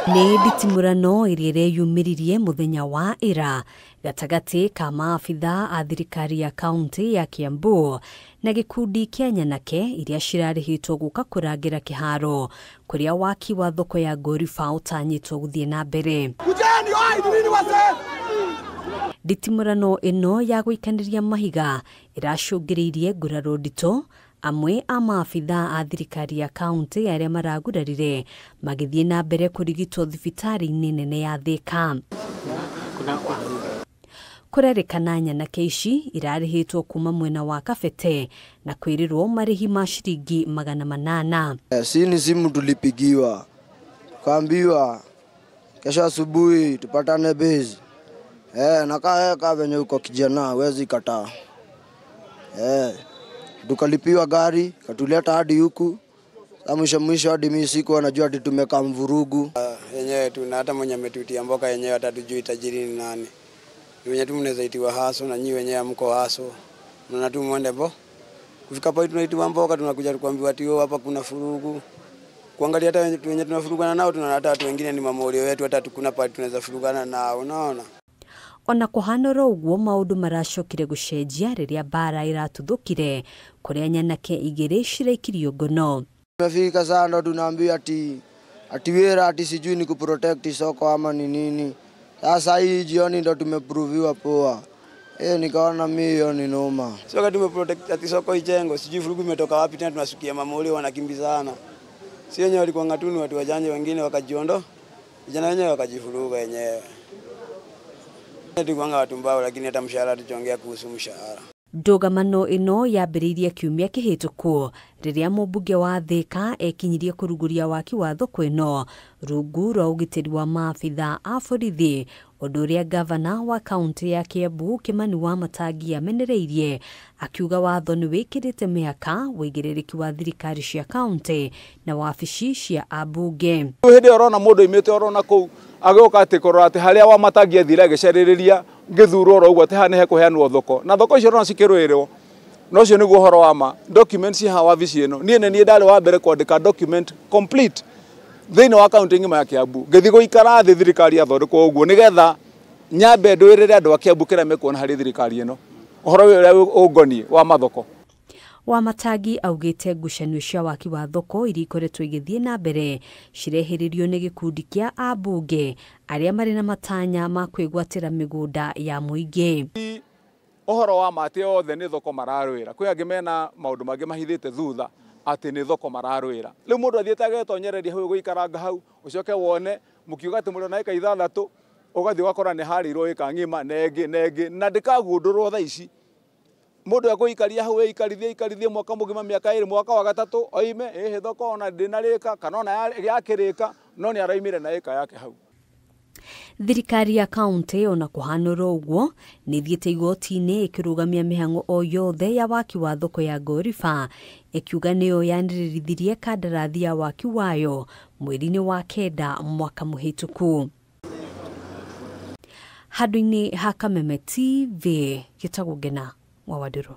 Nĩ nditimũrano ĩrĩa ĩreyumĩririe mũthenya wa ira gatagatĩ ka maabitha a thirikari ya kaunti ya Kiambu na gĩkundi kĩa nyanake iria cirarĩhĩtwo gũka kũrangĩra kĩharo kũrĩa waki wa thoko ya ngoriba ũtanyĩtwo gũthiĩ na mbere. Nditimũrano ĩno ya gũikanĩria mahiga ĩracũngĩrĩirie nguraro nditũ, amwe a maabitha a thirikari ya kaunti arĩa maragurarire magĩthiĩ na mbere kũrigitwo thibitarĩ-inĩ nene ya Thika. Kũrerĩkana nyanake ici irarĩhĩtwo kuma mwena wa Kabete na kwĩrĩrwo marĩhi ma ciringi 800. Si ni simu tulipigiwa, tukaambiwa kesho asubuhi tupatane base. Na kaa venye uko kijana huwezi kataa. Tukalipiwa gari katuleta hadi huku. Mwisho mwisho hadi mimi sikuwa najua ati tumekaa mvurugu. Yenyewe tuna hata mwenye ametutia mboka yenyewe hata tujui tajiri ni nani. Ni wenye tu mnaweza itiwa haso na nyinyi wenyewe mko haso. Mnaona tu muende bo. Kufika hapo tunaitiwa mboka tunakuja kuambiwa ati hapa kuna furugu. Kuangalia hata wenye tunafurugana nao tunaona hata watu wengine ni mamorio wetu, hata tukuna pale tunaweza furugana nao, unaona. Ona kũhanora ũguo maũndũ maracokire gũcenjia rĩrĩa mbara ĩratuthũkire kũrĩa nyanake igĩrĩ ciraikirio ngono. Tumefika sana ndo tunaambiwa ati wira ati sijui ni kuprotect soko ama ni nini. Sasa hii jioni ndo tumeproviwa poa. Nikaona mimi hiyo ni noma. Sio wakati tumeprotect ati soko ijengo, sijui furugu imetoka wapi tena tunasikia mamoli wanakimbizana. Si wenyewe walikuwa ngatuni watu wajanja wengine wakajiondo, vijana wenyewe wakajifuruga wenyewe. Tulikuwa watu mbao lakini hata mshahara tuchongea kuhusu mshahara. Ndũgamano ĩno yambĩrĩirie kiumia kĩhĩtũku rĩrĩa mũmbunge wa Thika ekinyirie kũrugũria waki wa thoko ĩno rungu rwa ũgitĩri wa maabitha a borithi, ũndũ ũrĩa gavana wa kaunti ya Kiambu Kimani Wamatangi amenereirie akiuga watho nĩ wĩkĩrĩte mĩhaka wĩigĩrĩrĩki wa thirikari cia kaunti na wabici cia ambunge. Hĩndĩ ĩyo ũrona mũndũ oimĩte orona kũu agĩũka atĩ kũrora atĩ harĩa Wamatangi athire agĩcarĩrĩria gĩthurwo oro ũguo atĩ haha nĩ hekũheanwo thoko na thoko icio ũrona cikĩrũĩrwo. Na ũcio nĩguo ũhoro wa ma. Documents haha wabici ĩno niĩ nĩ niĩ ndarĩ wa mbere kwandĩka document complete thĩinĩ wa kaunti ng'ima ya Kiambu. Ngĩthiĩ gũikara thĩ thirikari yathondekwo ũguo nĩgetha nyambe ndwĩrĩre andũ a Kiambu kĩrĩa mekuona harĩ thirikari ĩno ũhoro ũyũ ũrĩa ũngoniĩ wa mathoko. Wamatangi augĩte ngucanio cia waki wa thoko iria ikoretwo igĩthiĩ na mbere cirehĩrĩrio nĩ gĩkundi kĩa ambunge arĩa marĩ na matanya ma kwĩgwatĩra mĩgũnda ya mũingĩ. Ũhoro wa ma atĩ othe nĩ thoko mararũĩra, kwĩ angĩ mena maũndũ mangĩ mahithĩte thutha atĩ nĩ thoko mararũĩra. Rĩu mũndũ athiĩte agetonyereria hau gũikaranga hau ũcoke wone mũkiuga atĩ mũrĩ na ĩka 6 ũgathiĩ ũgakora nĩ harĩirwo ĩka ng'ima na ĩngĩ na ĩngĩ na ndĩkagundũrwo thaa ici. Mũndũ egũikaria hau eikarithie mwaka mũgima mĩaka 2 mwaka wa gatatũ oime ĩhĩ thoko ona ndĩnarĩka kana ona yakĩrĩka no nĩ araimire na ĩka yake hau. Thirikari ya kaunti ona kũhanũra ũguo nĩ ĩthiĩte igoti-inĩ ĩkĩrũgamia mĩhang'o o yothe ya waki wa thoko ya ngoriba ĩkiuga nĩyo yanĩrĩrithirie kandarathi ya waki wayo mweri-inĩ wa 9 mwaka mũhĩtũku. Handũ-inĩ ha Kameme TV gĩtagwo Ngena wa Wandirũ.